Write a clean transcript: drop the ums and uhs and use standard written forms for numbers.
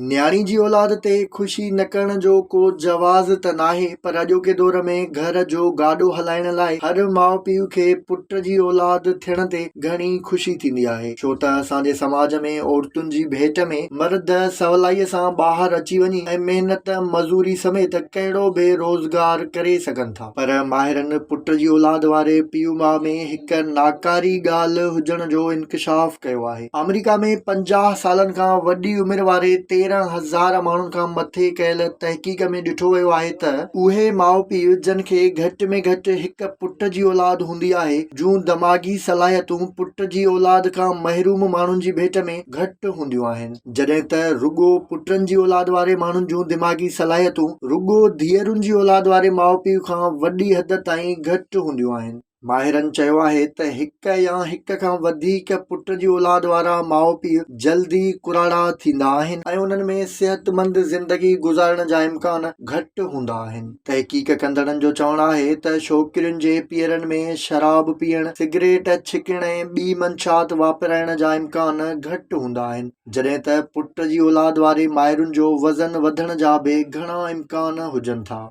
نياڻي جي اولاد تي خوشي نه ڪرڻ جو ڪو جواز ته ناهي پر اڄوڪي دور ۾ گهر جو گاڏو هلائڻ لاء هر ماء پيء کي پٽ جي اولاد ٿيڻ تي گهڻي خوشي ٿيندي آهي ڇو ته اسان جي سماج ۾ عورتن جي ڀيٽ ۾ مرد سولائي سان ٻاهر اچي وڃي ۽ محنت مزوري سميت ڪهڙو به روزگار ڪري سگهن ٿا پر ماهرن پٽ جي اولاد واري پيء ماء ۾ هڪ ناڪاري ڳالهه هجڻ جو انڪشاف ڪيو آهي. آمريڪا ۾ 50 سالن کان وڏي عمر واري 13,000 ماڻهن کان مٿي ڪيل تحقيق ۾ ڏٺو ويو آهي ته اهي ماء پيء جن کي گهٽ ۾ گهٽ هڪ پٽ جي اولاد هوندي آهي جون دماغي صلاحيتون پٽ جي اولاد کان محروم ماڻهن جي ڀيٽ ۾ گهٽ هونديون آهن جڏهن ته رڳو پٽن جي اولاد واري ماڻهن جون دماغي صلاحيتون رڳو ڌيئرن جي اولاد واري ماء پيء کان وڏي حد تائين گهٽ هونديون آهن. ماهرن چيو آهي ته هڪ يا هڪ کان وڌيڪ پٽ جي اولاد وارا ماء پيء جلدي ڪراڙا ٿيندا آهن ۽ انهن ۾ صحتمند زندگي گذارڻ جا امڪان گهٽ هوندا آهن. تحقيق ڪندڙن جو چوڻ آهي ته ڇوڪرين جي پيئرن ۾ شراب پيئڻ، سگريٽ ڇڪڻ ۽ ٻي منشيات واپرائڻ جا امڪان گهٽ هوندا آهن، جڏهن ته پٽ جي اولاد واري مائرن جو وزن وڌڻ جا به گهڻا امڪان هجن ٿا.